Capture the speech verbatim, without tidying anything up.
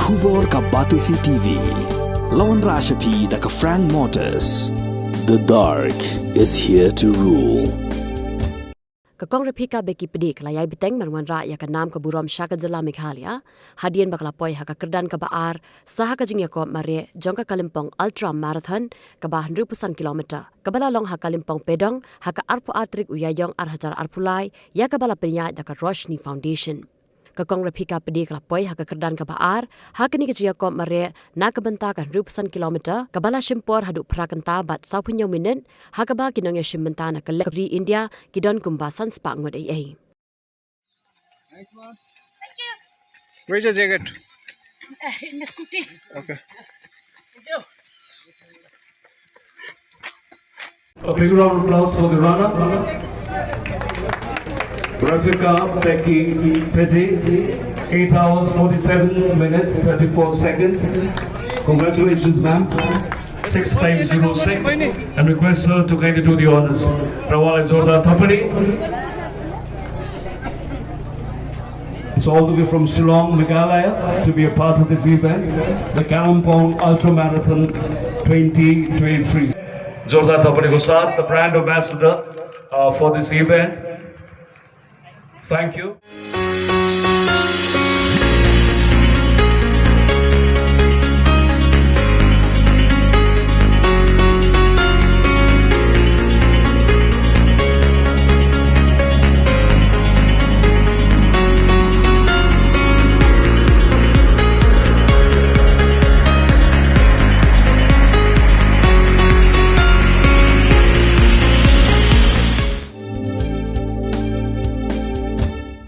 Khubor ka Batesi T V. Lawan Rashapi da ka Frank Motors. The dark is here to rule. Ka Kong Raphika Becky Pdeng ka la ïai bteng ban wanrah ïa ka nam ka burom sha ka jylla Meghalaya hadien ba ka la poi ha ka kyrdan kaba ar sa ha ka jingïakop mareh jong ka Kalimpong Ultra Marathon kaba hynriewphew san kilometer kaba la long ha Kalimpong Pedong ha ka arphew ar tarik u Ïaïong ar hajar arphew lai, ïa kaba la pynïaid da ka Roshni Foundation. Ka Kong Raphika Pdeng ka la poi ha ka kyrdan kaba ar ha kane ka jingïakop mareh na ka bynta ka hynriewphew san kilometer kaba la shim por haduh phra kynta bad sawphew hynñiew minit, ha kaba ki nongïashim bynta na ka lem ka ri India ki don kumba san spah ngut ei ei. Where's your jacket? Okay. A big round of applause for the runner. Rafika Becky Pdeng, eight hours, forty-seven minutes, thirty-four seconds. Congratulations, ma'am. Six five zero six, and request her to kindly do the honors. Rawal Jorda Thapani. It's all the way from Shillong, Meghalaya, to be a part of this event, the Kalimpong Ultra Marathon twenty twenty-three. Jorda Thapani Hussain, the brand ambassador uh, for this event. Thank you.